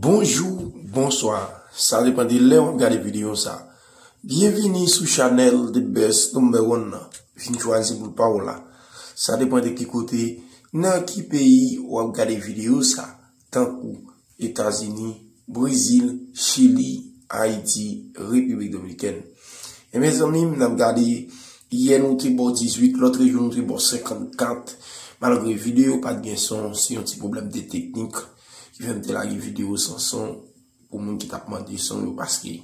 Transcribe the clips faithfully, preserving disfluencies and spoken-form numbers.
Bonjou, bonswa. Sa depann de lè w ap gade videyo sa. Byenvini sou chanèl The Best Number One nan. Vin chwazi pou l pa w la. Sa depann de ki kote, nan ki peyi w ap gade videyo sa. Tankou Etazini, Brezil, Chili, Ayiti, Repiblik Dominikèn. E mezanmi, n ap gade, yè nou te ba w dizuit, lòt jou nou te ba w senkannkat. Malgre videyo pa t gen son, se yon ti pwoblèm de teknik ki fè m te lage videyo san son pou moun ki t ap mande son yo, paske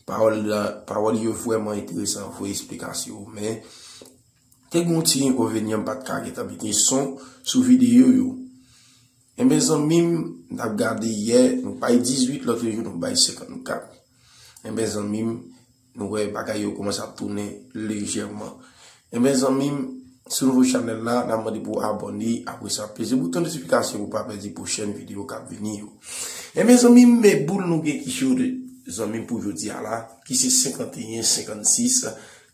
pawòl la, pawòl yo vrèman enteresan, vre esplikasyon, men te gen yon ti enkonvenyan, m pa t ka gentan mete son sou videyo yo. Enben zanmi m, n ap gade yè, nou bay dizuit, lòt jou nou bay senkannkat. Enben zanmi m, nou wè bagay yo kòmanse ap tounen lejèman. Enben zanmi m, si w nouvo chanèl la, n ap mande pou w abòne, apre sa peze bouton notifikasyon pou w pa pèdi pwochèn videyo k ap vini yo. Enben zanmi m, men boul nou gen ki cho zanmi m pou jodi a la, ki se senkanteyen, senkannsis,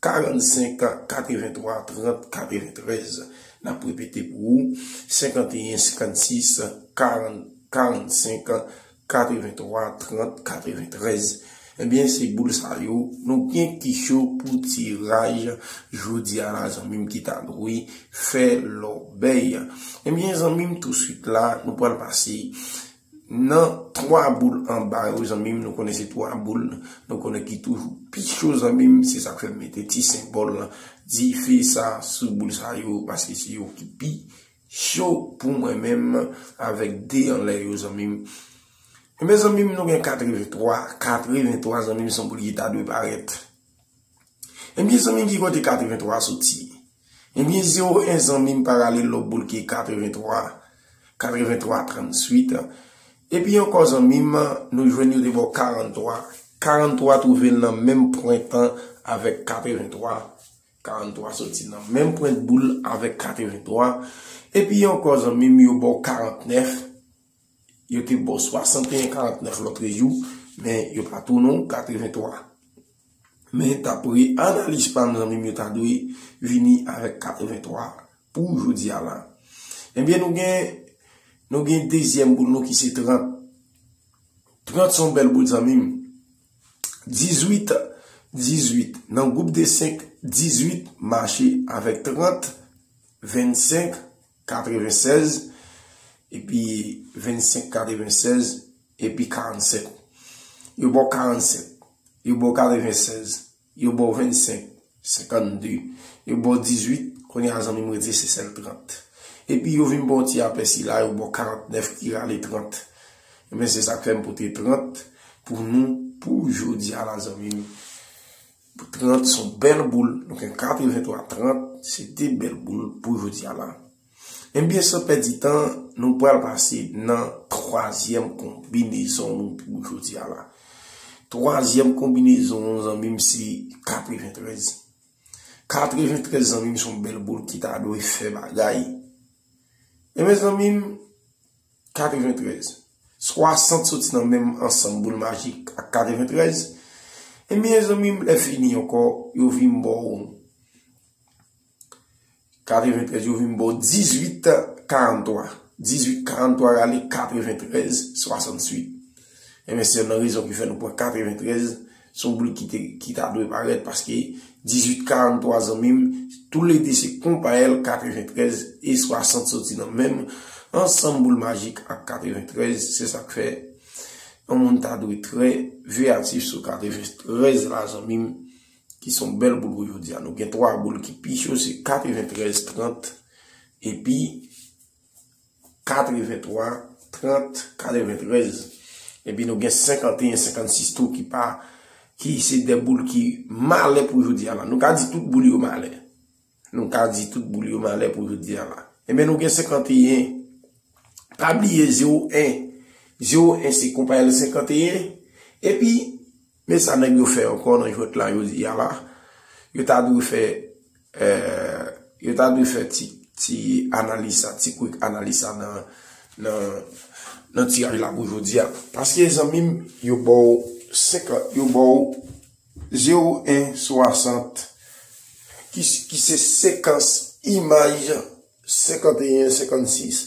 karannsenk, katreventwa, trant, katreventrèz. N ap repete pou ou, senkanteyen, senkannsis, karant, karannsenk, katreventwa, trant, katreventrèz. Ebyen, se boul sa yo, nou gen ki cho pou tiraj jodi a la, zanmi m ki ta dwe fè lòbèy. Ebyen, zanmi m, touswit la, nou pral pase nan twa boul anba yo, zanmi m, nou konnen se twa boul, nou konnen ki toujou pi cho, zanmi m, se sa k fè m mete ti senbòl dife sa sou boul sa yo, paske se yo ki pi cho pou mwen menm, avèk de anlè yo, zanmi m. Ebyen, zanmi m, nou gen katreventwa, katreventwa, zanmi m, se yon boul ki ta dwe parèt. Ebyen, zanmi m, ki kote katreventwa soti? Ebyen, zewo en, zanmi m, paralèl lòt boul ki katreventwa, katreventwa, tranntuit. Epi ankò, zanmi m, nou jwenn yo te ba w karantwa. Karantwa twouve l nan menm pwent avèk katreventwa. Karantwa soti nan menm pwent boul avèk katreventwa. Epi ankò, zanmi m, yo ba w karantnèf. Yo te ba w swasanteyen, karantnèf lòt jou, men yo pa tounen w katreventwa. Men dapre analiz pa m, zanmi m, yo ta dwe vini avèk katreventwa pou jodi a la. Ebyen, nou gen, nou gen dezyèm boul nou ki se trant. Trant se yon bèl boul, zanmi m. Dizuit, dizuit. Nan gwoup de senk, dizuit mache avèk trant, vennsenk, katrevensèz, epi vennsenk, katrevensèz, epi karannsenk. Yo ba w karannsenk, yo ba w katrevensèz, yo ba w vennsenk, senkannde, yo ba w dizuit, kounye a zanmi m rete se sèl trant. Epi yo vin ba w ti apèsi la, yo ba w karantnèf ki rale trant. Ebyen, se sa k fè m pote trant pou nou, pou jodi a la, zanmi m. Trant se yon bèl boul, nou gen katreventwa, trant, se de bèl boul pou jodi a la. Ebyen, san pèdi tan, nou pral pase nan twazyèm konbinezon nou pou jodi a la. Twazyèm konbinezon, zanmi m, se katreventrèz. Katreventrèz, zanmi m, se yon bèl boul ki ta dwe fè bagay. Ebyen, zanmi m, katreventrèz. Swasant soti nan menm ansanm boul majik ak katreventrèz. Ebyen, zanmi m, lè fini ankò, yo vin ba w katreventrèz, yo vin ba w dizuit karantwa. Dizuit karantwa rale katreventrèz swasanntuit. Ebyen, se youn nan rezon ki fè nou pran katreventrèz, se yon boul ki te, ki ta dwe parèt, paske dizuit karantwa, zanmi m, toulede se konpayèl, katreventrèz e swasant soti nan menm ansanm boul majik ak katreventrèz. Se sa k fè yon moun ta dwe trè veyatif sou katreventrèz la, zanmi m, ki se yon bèl boul pou jodi a. Nou gen twa boul ki pi cho, se katreventrèz, trant, epi katreventwa, trant, katreventrèz. Epi nou gen senkanteyen, senkannsis tou ki pa, ki se de boul ki malè pou jodi a la. Nou ka di tout boul yo malè. Nou ka di tout boul yo malè pou jodi a la. Ebyen, nou gen senkanteyen. Pa bliye zewo en. Zewo en se konpayèl senkanteyen. Epi, men sa nèg yo fè ankò nan jwèt la jodi a la. Yo ta dwe fè, eh, yo ta dwe fè ti, ti analiz sa, ti kwik analiz sa nan, nan, nan tiraj la pou jodi a. Paske, zanmi m, yo ba w senkant, yo ba w zewo en swasant, ki, ki se sekans imaj senkanteyen, senkannsis.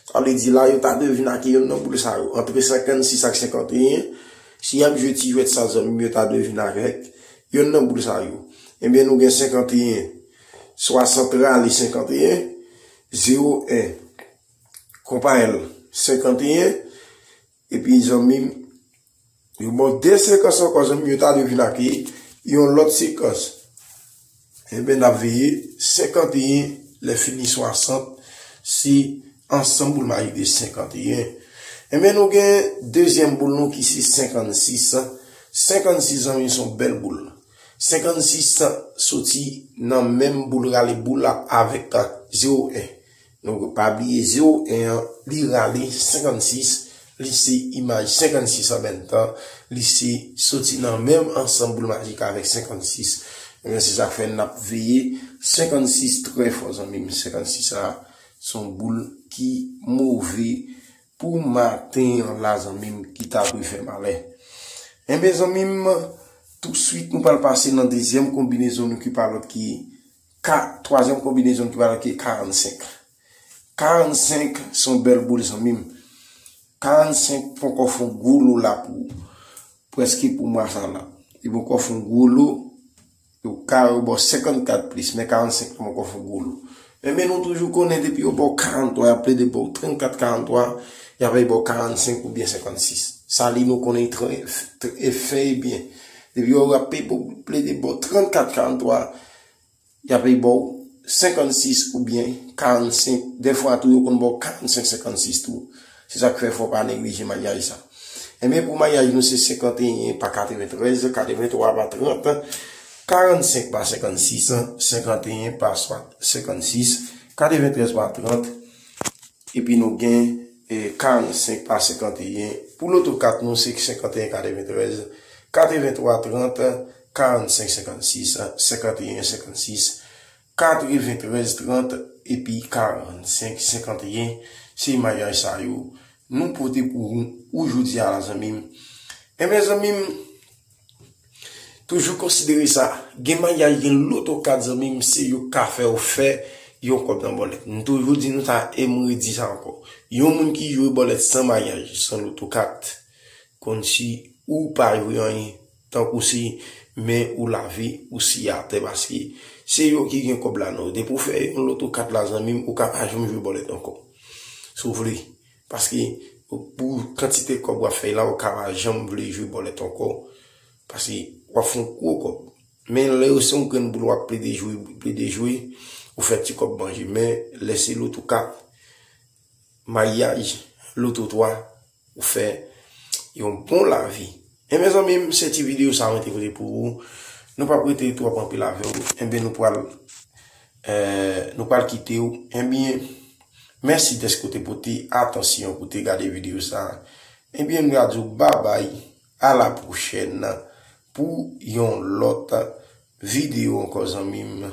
Sa vle di la, yo ta devine ak yonn nan boul sa yo. Antre senkannsis ak senkanteyen, si y ap jwe ti jwèt sa, zanmi m, yo ta devine avèk yonn nan boul sa yo. Ebyen, nou gen senkanteyen, swasant rale senkanteyen, zewo en, konpayèl, senkanteyen, epi zanmi m, yo ba w de sekans ankò, zanmi m, yo ta devine ak yon lòt sekans. Enben, n ap veye senkanteyen, lè fini swasant, se ansanm boul majik de senkanteyen. Enben, nou gen dezyèm boul nou ki se senkannsis. Senkannsis, zanmi, se yon bèl boul. Senkannsis soti nan menm boul rale boul la avèk zewo en. Nou pa bliye zewo en an, li rale senkannsis, li se imaj senkannsis an menm tan, li se soti nan menm ansanm boul majik avèk senkannsis. Ebyen, se sa k fè n ap veye senkannsis trè fò, zanmi m. Senkannsis sa, se yon boul ki move pou maten an la, zanmi m, ki ta dwe fè malè. Enben, zanmi m, touswit nou pral pase nan dezyèm konbinezon nou ki pa lòt ki ka, twazyèm konbinezon ki pa lòt ki karannsenk. Karannsenk se yon bèl boul, zanmi m. Karannsenk poko fè yon gwo lo la pou prèske pou mwa sa la. Li poko fè yon gwo lo, yo ka yo ba w senkannkat plis, men karannsenk la poko fè yon gwo lo. Men, men nou toujou konnen depi yo ba w karanntwa, y ap plede ba w trannkat, karanntwa, y ap ba w karannsenk oubyen senkannsis. Sa li nou konnen trè, trè, e fè e byen. Depi yo ap plede ba w trannkat, karanntwa, y ap ba w senkannsis oubyen karannsenk. Dèfwa tou, yo konn ba w karannsenk, senkannsis tou. Se sa k fè fò w pa neglije maryaj sa. Enben, pou maryaj nou, se senkanteyen pa katreventrèz, katrevenntwa pa trant, karannsenk pa senkannsis, senkanteyen pa swa-, senkannsis, katreventrèz pa trant, epi nou gen, e, karannsenk pa senkanteyen. Pou loto kat nou, se senkanteyen katreventrèz, katrevenntwa trant, karannsenk senkannsis, senkanteyen senkannsis, katreventrèz trant, epi karannsenk senkanteyen. Se maryaj sa yo nou pote pou ou, ou jodi a la, zanmi m. Enben, zanmi m, toujou konsidere sa. Gen maryaj, gen loto kat, zanmi m, se yo ka fè w fè yon kòb nan bòlèt. M toujou di nou sa e m redi sa ankò. Yon moun ki jwe bòlèt san maryaj, san loto kat, kòmsi ou pa jwe anyen, tankou se men ou lave, ou siye atè, paske se yo ki gen kòb la non. Depi w fè yon loto kat la, zanmi m, ou ka pa janm jwe bòlèt ankò. Si w vle. Paske pou kantite kòb w ap fè la, ou ka pa janm vle jwe bòlèt ankò. Paske w ap fè yon gwo kòb. Men lè yo se yon grenn boul w ap plede jwe, plede jwe, ou fè ti kòb manje. Men lè se loto kat, maryaj, loto twa, ou fè yon bon lavi. Enben, zanmi m, se ti videyo sa mwen te pote pou ou. Nou p ap rete twòp anpil avè w. Enben, nou pral, eh, nou pral kite w. Enben, mèsi dèske w te pote atansyon pou te gade videyo sa. Enben, m a di w babay, a la pwochèn pou yon lòt videyo ankò, zanmi m.